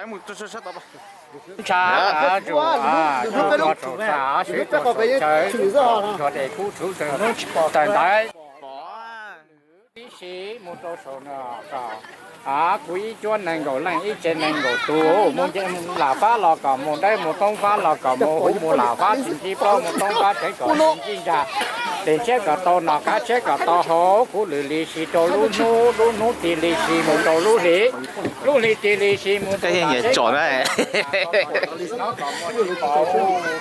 Ntsha, tsuj tua tsaug tag, swv tua tsaug caw, tsuj dej kub tsuv tawg ntawd. Tib si mus rau saum no kom kuv ib cuab nees nkaum leej ib tsev nees nkaum tus mus nce lam fab los kom mus dawb, mus toob fab los kom mus huv, mus lam fab tsis ntsib plaub, mus toob fab tsev kom tsis ntsib ntsa. Tes tshiab kom tau noj, qab tshiab kom tau haus, kuv lwm li si rau lub hnub, lub hnub tis li si mus rau lub hli, lub hli tis li si mus rau tsom na.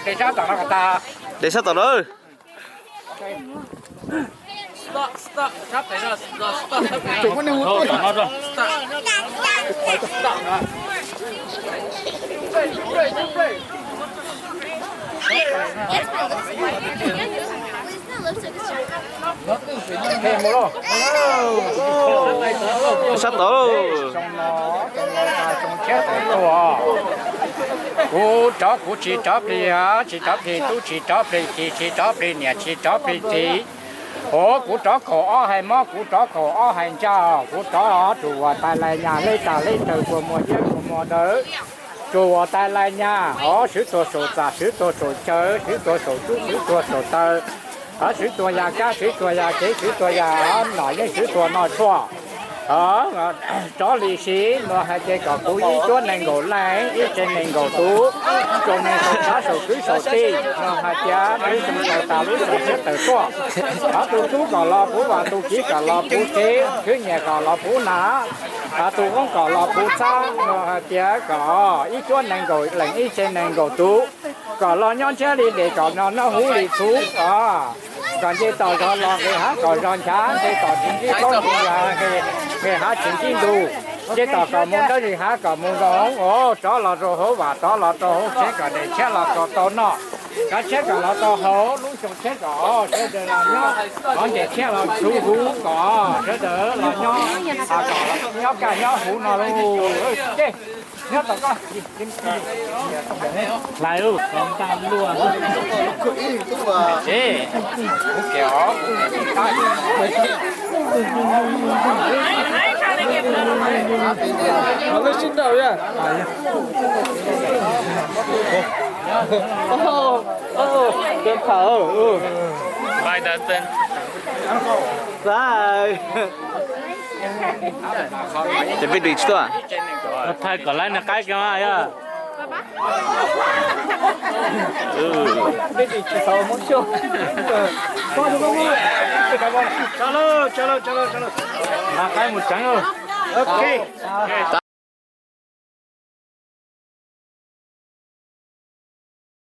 Tes sab tom no kom tag. Tes sab tom no. Sab tod. Kuv rov kuv tsis rov plig, tsis rov plig tub, tsis rov plig ki, tsis rov plig niam, tsis rov plig txiv. Ov, kuv rov khaum ob hais mob, kuv rov khaum ob hais ntsa, kuv rov tsuas uas tais lais nyas hleb tas hleb taw kua muag iab kua muag ntawd, tsuas uas tais lais nyas, ov, swv tuag saum txas, swv tuag saum chaw, swv tuag saum cub, swv tuag saum taw, ov, swv tuag yam kab, swv tuag yam kev, swv tuag yam nom yeej swv tuag noj tshuaj. Rov li si no hais tias kom kuv ib cuab nees nkaum leej ib tsev nees nkaum tus, tsoom neeg saum tsav saum kwv saum tij no hais tias lub xyoo tau tas lub xyoo tshiab tawm tuaj. Ov, tus tub kom los puv vas, tus kiv kom los puv tsev, khwv nyiam kom los puv nas, tus qoob kom los puv txhab no hais tias kom ib cuab nees nkaum leej ib tsev nees nkaum tus kom los nyob ntshiab li tes kom no noj huv li txhuv os. Kom nce tom zos los nqis hav kom zos nchav, nce tom tsis ntsib plaub nqis hav tsis ntsib ntug, nce tom kom mus dawb nqis hav kom mus zoo os. Rov los rau hauv vas, rov los rau hauv tsev kom tes tshiab los kom tau noj, qab tshiab kom los tau haus, lub xyoo tshiab kom sawv daws los nyob, qhov ntes tshiab los txhuv huv kom sawv daws los nyob, nyob kaj nyob huv no lauj. Nyob tom koj. Hlais lub qhov ntaj luaj. Lub sib nraus yog. Ces peb dim tsis tuaj. Thaij kom lawv nws qaib kiag mas yog. Nqa qaib mus tseev.